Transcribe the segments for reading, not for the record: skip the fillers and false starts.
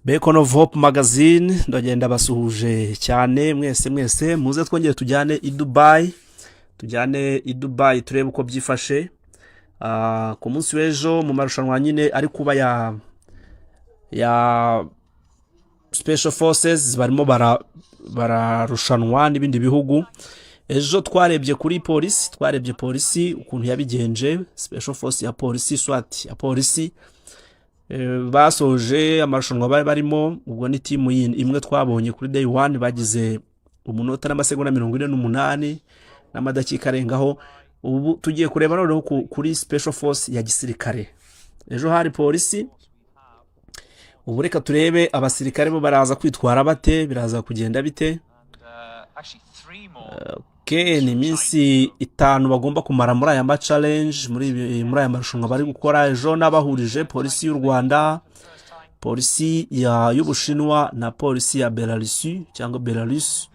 Beacon of Hope Magazine, ndagenda basuhuje cyane mwese mwese. Muze twongere tujyane i Dubai, tujyane i Dubai turebe uko byifashe. Ku munsi w'ejo mu marushanwa nyine ari kuba ya Special Forces, barimo bararushanwa n'ibindi bihugu. Ejo twarebye kuri polisi, twarebye polisi ukuntu yabigenje, Special Force ya polisi, SWAT ya polisi. Basoje amarushanwa bari barimo. Ubwo ni team yindi imwe twabonye kuri day one, bagize umunota n'amasegonda 48 n'amadakika arengaho. Ubu tugiye kureba noneho kuri Special Force ya gisirikare. Ejo hari polisi, ubu reka turebe abasirikare bo baraza kwitwara bate, biraza kugenda bite? Okay, ni iminsi 5 bagomba kumara muri aya ma challenge, muri aya marushanwa bari gukora. Ejo n'abahurije polisi y'u Rwanda, polisi y'Ubushinwa na polisi ya Belarus cyangwa Belarus.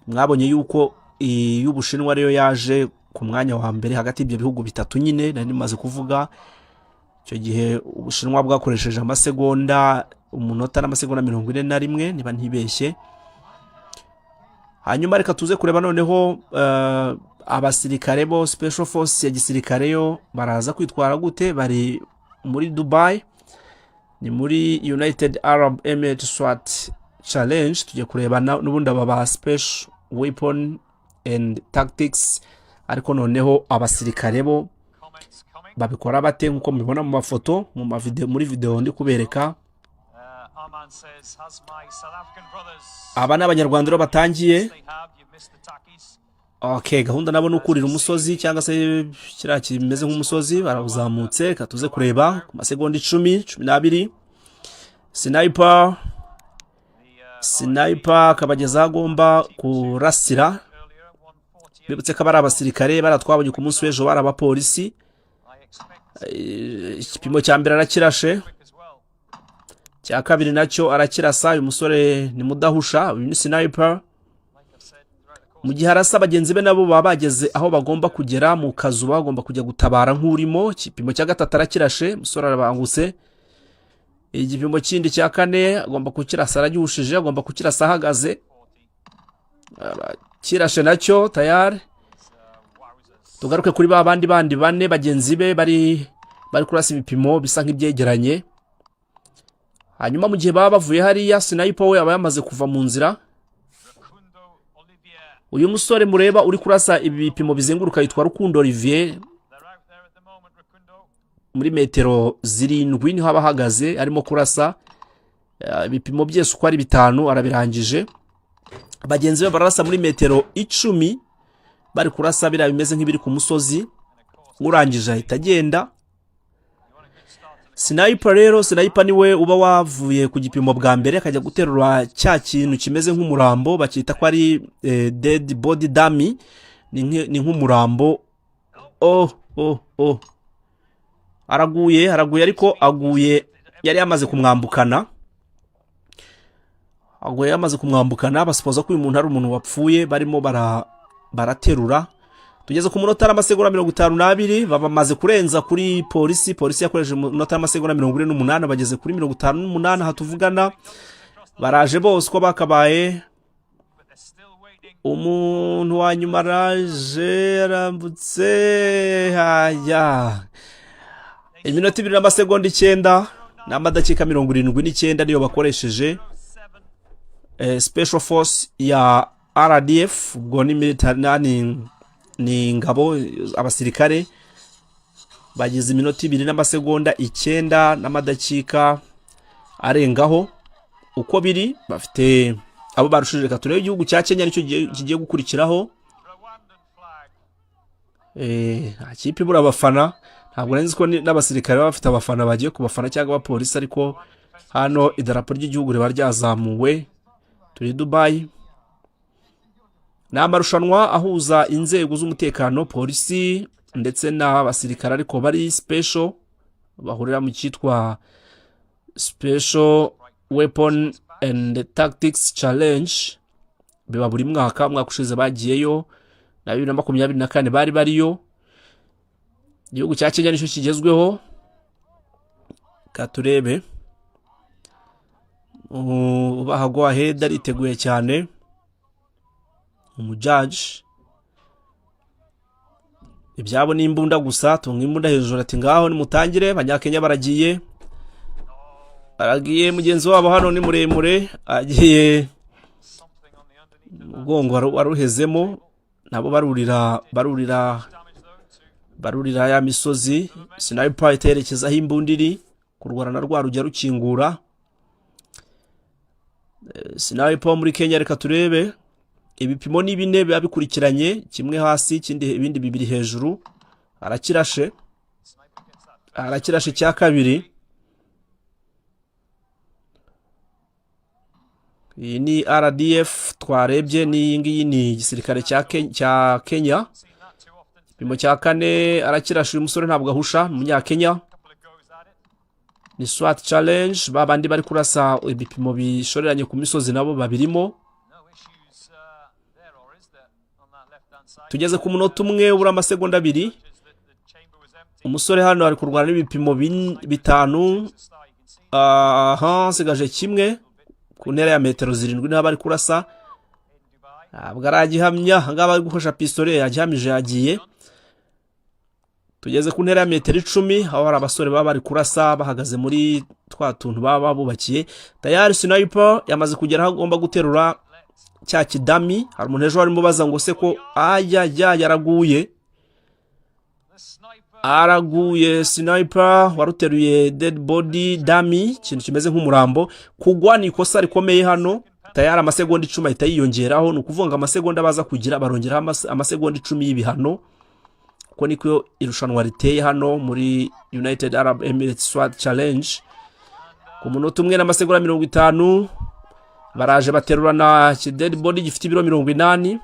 Mwabonye yuko iy'Ubushinwa ariyo yaje ku mwanya wa mbere hagati y'ibyo bihugu bitatu nyine nari maze kuvuga. Icyo gihe Ubushinwa bwakoresheje amasegonda, umunota n'amasegonda 41, niba ntibeshye. Hanyuma reka tuze kureba noneho abasirikare bo, Special Force ya gisirikare yo baraza kwitwara gute. Bari muri Dubai, ni muri United Arab Emirates SWAT Challenge. Tugiye kureba n'ubundi aba ba Special Weapon and Tactics, ariko noneho abasirikare bo babikora bate, nk'uko mubibona mu mafoto, mu mavideo, muri video ndi kubereka. Arman says, has my South African brothers Aba ni Abanyarwanda rero batangiye. they have, you've missed the tackies. Okay, gahunda nabo ni ukurira umusozi cyangwa se kiriya kimeze nk'umusozi, barawuzamutse. Reka tuze kureba ku masegonda 10, 12. Sniper, sniper akabageza aho agomba kurasira. Earlier, 148. Bibutse ko aba ari abasirikare, baratwabonye ku munsi w'ejo bari abapolisi. I expect Igipimo cya mbere arakirashe, quick as well. cya kabiri nacyo arakirasa. Uyu musore ni mudahusha, uyu ni sniper. Like I've said throughout the course Mu gihe arasa, bagenzi be nabo baba bageze aho bagomba kugera mu kazu, bagomba kujya gutabara nk'urimo. Igipimo cya gatatu arakirashe, umusore arabangutse. Igipimo kindi cya kane agomba kukirasa, aragihushije, agomba kukirasa ahagaze, arakirashe nacyo tayari. Tugaruke kuri ba bandi bane bagenzi be bari kurasa ibipimo bisa nk'ibyegeranye. Hanyuma mu gihe baba bavuye hariya, sniper we aba yamaze kuva mu nzira. Rukundo Olivier. Uyu musore mureba uri kurasa ibi bipimo bizenguruka yitwa Rukundo Olivier. They're out there at the moment, Rukundo. Muri metero 7 niho aba ahagaze arimo kurasa. Ibipimo byose uko ari bitanu arabirangije. Bagenzi be bararasa muri metero 10, bari kurasa biriya bimeze nk'ibiri ku musozi. Urangije ahita agenda. Sniper rero, sniper niwe uba wavuye ku gipimo bwa mbere, akajya guterura cya kintu kimeze nk'umurambo, bacyita ko ari dead body dummy, ni nk'umurambo. Oh oh oh, araguye, araguye, ariko aguye yari yamaze kumwambukana, aguye yamaze kumwambukana. Basipoza ko uyu muntu ari umuntu wapfuye barimo baraterura. Tugeze ku munota n'amasegonda 52, bamaze kurenza kuri polisi. Polisi yakoresheje umunota n'amasegonda 48, bageze kuri 58. Aha tuvugana baraje bose uko bakabaye. Umuntu wa nyuma araje, arambutse haya. Iminota 2 n'amasegonda 9 n'amadakika 79 niyo bakoresheje. Special Force ya RDF, ubwo ni military, ni ingabo, abasirikare bagize iminota 2 n'amasegonda 9 n'amadakika arengaho. Uko biri bafite abo barushije. Reka turebe igihugu cya Kenya, nicyo kigiye gukurikiraho. Nta kipe ibura abafana. Ntabwo nari nzi ko n'abasirikare baba bafite abafana bagiye kubafana cyangwa abapolisi, ariko hano idarapo ry'igihugu riba ryazamuwe. Turi Dubai, ni amarushanwa ahuza inzego z'umutekano, polisi ndetse n'abasirikare, ariko bari special, bahurira mu cyitwa Special Weapon and Tactics Challenge. Biba buri mwaka. Umwaka ushize bagiyeyo, na 2024 bari bariyo. Igihugu cya Kenya nicyo kigezweho. Ka turebe. Ubaha go ahead, ariteguye cyane umujaji. Ibyabo ni imbunda gusa. Tunga imbunda hejuru, ati: "Ngaho nimutangire." Abanyakenya baragiye, baragiye. Mugenzi wabo hano ni muremure, agiye umugongo waruhezemo. Nabo barurira, barurira, barurira ya misozi. Sniper iterekeza aho imbunda iri kurwana na rwa rujya rukingura. Sniper wo muri Kenya, reka turebe. Ibipimo ni bine biba bikurikiranye, kimwe hasi, ikindi, ibindi bibiri hejuru. Arakirashe, arakirashe icya kabiri. Iyi ni RDF twarebye, n'iyi ngiyi ni igisirikare cya Kenya. Igipimo cya kane arakirashe. Uyu musore ntabwo ahusha, ni umunyakenya. Ni SWAT challenge, ba bandi bari kurasa ibipimo bishoreranye ku misozi nabo babirimo. No issues there, or is there, on that left-hand side? Tugeze ku munota umwe ubura amasegonda 2. Is that the chamber was empty. Umusore hano ari kurwana n'ibipimo bitanu. The star, you can see Aha nsigaje kimwe ku ntera ya metero 7 niho bari kurasa. in Dubai. Ntabwo aragihamya. Ahangaha bari gukoresha pistolet, yagihamije, yagiye. Tugeze ku ntera ya metero 10, aho hari abasore baba bari kurasa bahagaze muri twa tuntu baba bubakiye. Tayari sniper yamaze kugera aho agomba guterura cya ki dummy. Hari umuntu ejo warimo ubaza ngo se ko ayaya yaraguye. The sniper Araguye, sniper waruteruye dead body dummy, ikintu kimeze nk'umurambo. Kugwa ni ikosa rikomeye hano. Tayari amasegonda 10 ahita yiyongeraho. Ni ukuvuga ngo amasegonda baza kugira, barongeraho amasegonda 10 y'ibihano, kuko niko irushanwa riteye hano muri United Arab Emirates SWAT Challenge. Ku munota umwe n'amasegonda 50 baraje baterurana dead body gifite ibiro 80,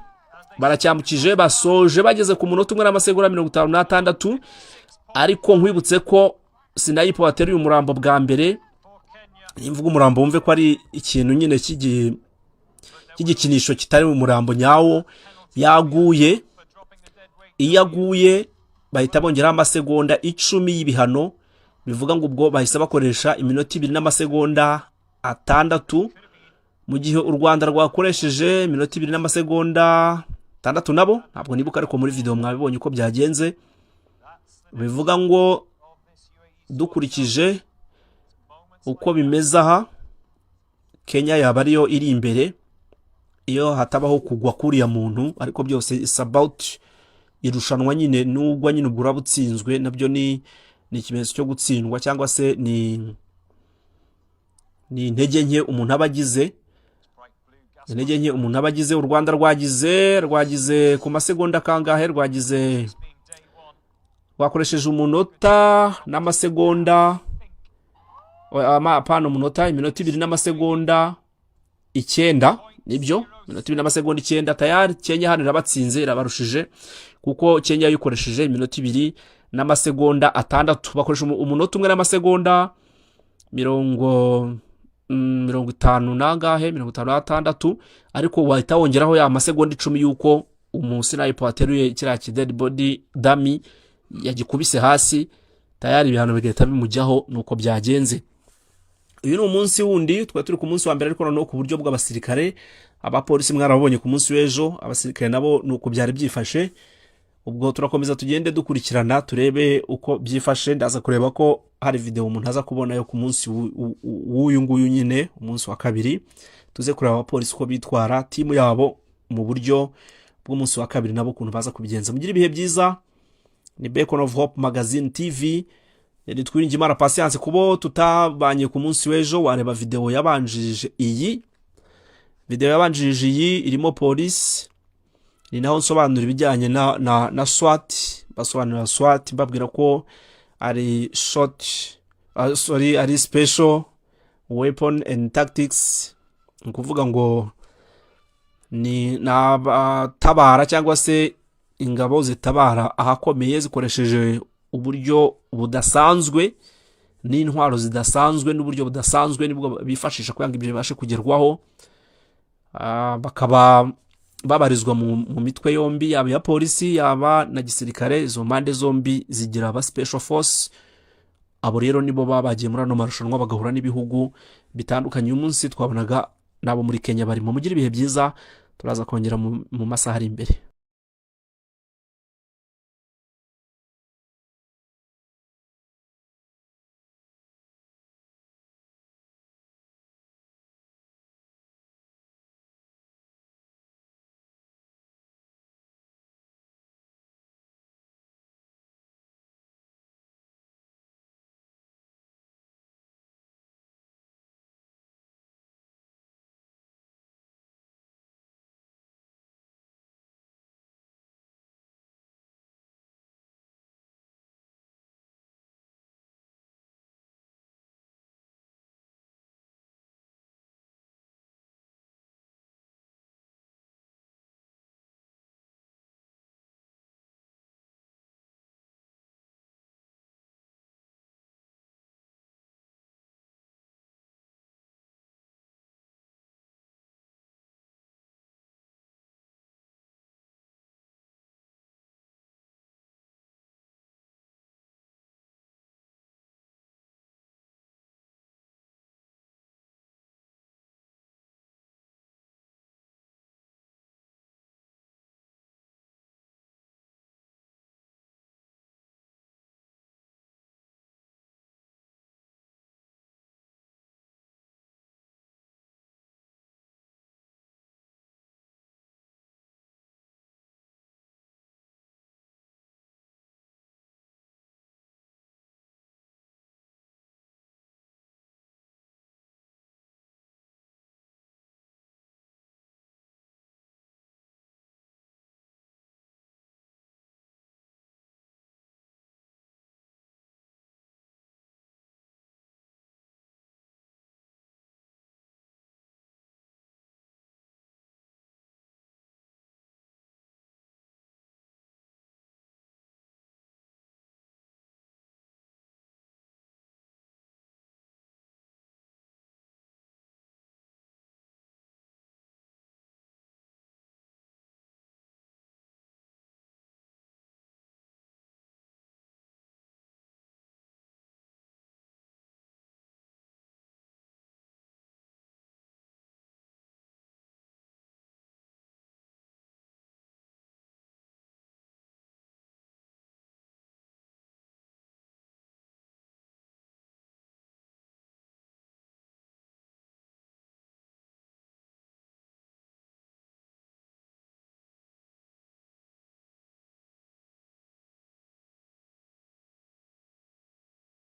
baracyambukije. Basoje bageze ku munota umwe n'amasegonda 56. Ariko nkwibutse ko sniper wateruye umurambo bwa mbere, for Kenya. Nimvuga umurambo wumve ko ari ikintu nyine cy'igikinisho kitari umurambo nyawo, yaguye. For dropping the dead weight. Iyo aguye bahita bongeraho amasegonda 10 y'ibihano. Bivuga ngo ubwo bahise bakoresha iminota 2 n'amasegonda 6, mu gihe u Rwanda rwakoresheje iminota 2 n'amasegonda 6 nabo. Ntabwo nibuka, ariko muri video mwabibonye uko byagenze. Bivuga ngo Of this UAE dukurikije moments uko bimeze aha, Kenya yaba ariyo iri imbere iyo hatabaho kugwa k'uriya muntu. Ariko byose is about irushanwa nyine. Nugwa nyine ubwo uraba utsinzwe, nabyo ni ikimenyetso cyo gutsindwa cyangwa se ni intege nke umuntu aba agize. Bright blue gas Intege nke umuntu aba agize. U Rwanda rwagize ku masegonda kangahe? Rwagize being day one. Rwakoresheje umunota n'amasegonda, oya, apana umunota, iminota 2 n'amasegonda 9. Nibyo, iminota 2 n'amasegonda 9. Tayari Kenya hano irabatsinze, irabarushije, kuko Kenya yayikoresheje iminota 2 n'amasegonda 6. Bakoresha umunota umwe n'amasegonda 50 nangahe, 56. Ariko wahita wongeraho ya masegonda 10 y'uko umu sniper wateruye kiriya ki dead body dummy yagikubise hasi, tayari ibihano bigahita bimujyaho. Nuko byagenze. Uyu ni umunsi wundi. Twari turi ku munsi wa mbere, ariko noneho ku buryo bw'abasirikare. Abapolisi mwarababonye ku munsi w'ejo, abasirikare nabo ni uko byari byifashe. Ubwo turakomeza tugende dukurikirana, turebe uko byifashe. Ndaza kureba ko hari videwo umuntu aza kubona yo ku munsi w'uyu nguyu nyine, umunsi wa kabiri. Tuze kureba abapolisi uko bitwara, team yabo mu buryo bw'umunsi wa kabiri, nabo ukuntu baza kubigenza. Mugire ibihe byiza. Ni Bacon of Hope Magazine TV. Twiringimana Patience. Kubo tutabanye ku munsi w'ejo, wareba videwo yabanjirije iyi. Videwo yabanjirije iyi irimo polisi, ni naho nsobanura ibijyanye na SWAT. Basobanurira SWAT, mbabwira ko ari short, sorry, ari special weapon and tactics. Ni ukuvuga ngo ni abatabara cyangwa se ingabo zitabara ahakomeye zikoresheje uburyo budasanzwe n'intwaro zidasanzwe n'uburyo budasanzwe, nibwo bifashisha kugira ngo ibyo bibashe kugerwaho. Bakaba babarizwa mu mitwe yombi, yaba iya polisi, yaba na gisirikare. Izo mpande zombi zigira aba special force. Abo rero nibo baba bagiye muri ano marushanwa, bagahura n'ibihugu bitandukanye. Uyu munsi twabonaga n'abo muri Kenya barimo. Mugire ibihe byiza, turaza kongera mu masaha ari imbere.